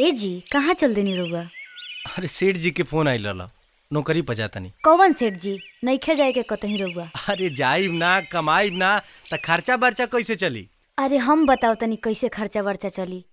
ए जी कहाँ चल देनी रउआ? अरे सेठ जी के फोन आइल रहल, नौकरी पर जातनी। कौन सेठ जी? नइखे जाए के कतही रउआ। अरे जाइब ना, कमाइब ना त खर्चा बर्चा कैसे चली? अरे हम बताओ तनी कैसे खर्चा बर्चा चली।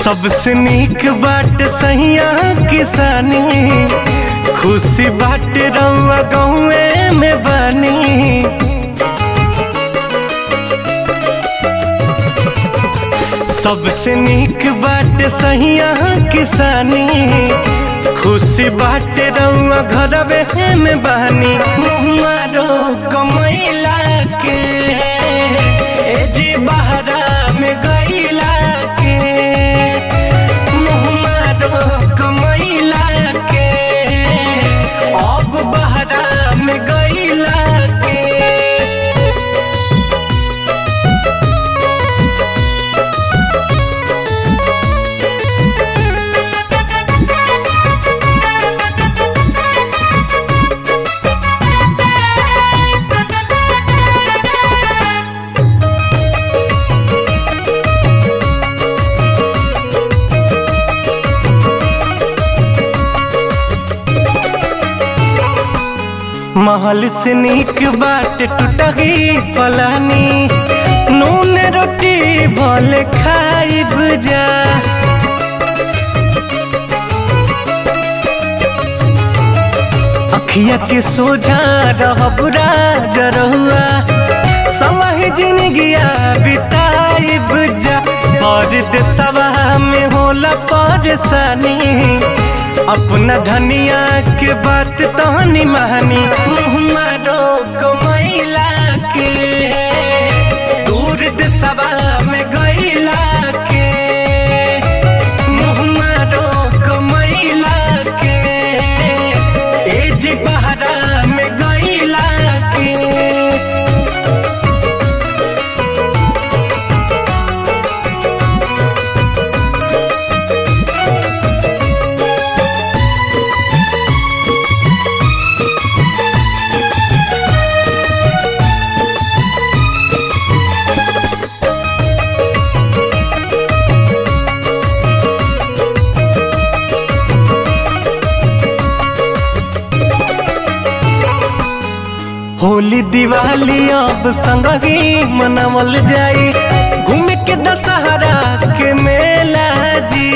सबसे नीक बाट सहिया किसानी, खुशी बाट रउआ गाँवे में बानी। सबसे नीक बाट सहिया किसानी, खुशी बाट रउआ घरवे में बानी। मुहमारो कमैला के ए जी बहरा में गईला के, कमैला के अब बहरा में गईला के। महल से नीक बाट टूटही फलानी, नून रोटी भले खाइब जा। अखिया के सोझा रहब राजा रहुआ, समय जिंदगिया बिताइब जा। परदेसवा में होला परेशानी, अपना धनिया के बात तहनी मानी। मुहमारो कमैला के दूर देसवा में गईला के, मुहमारो कमैला के ए जी बहरा में गईला के। होली दिवाली अब संगही मनावल जाई, घूमे के दशहरा के मेला जी।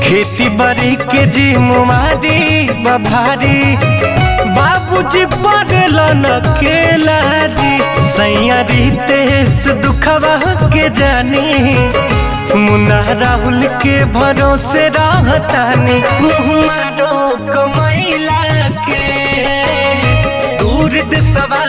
खेती बाड़ी के जी मुमारी बभारी, बाबूजी पड़ल न केला जी। सैया रितेश दुखवा के जानी, मुन्ना राहुल के भरोसे रहतानी। मुहमारो कमैला के दूर देसवा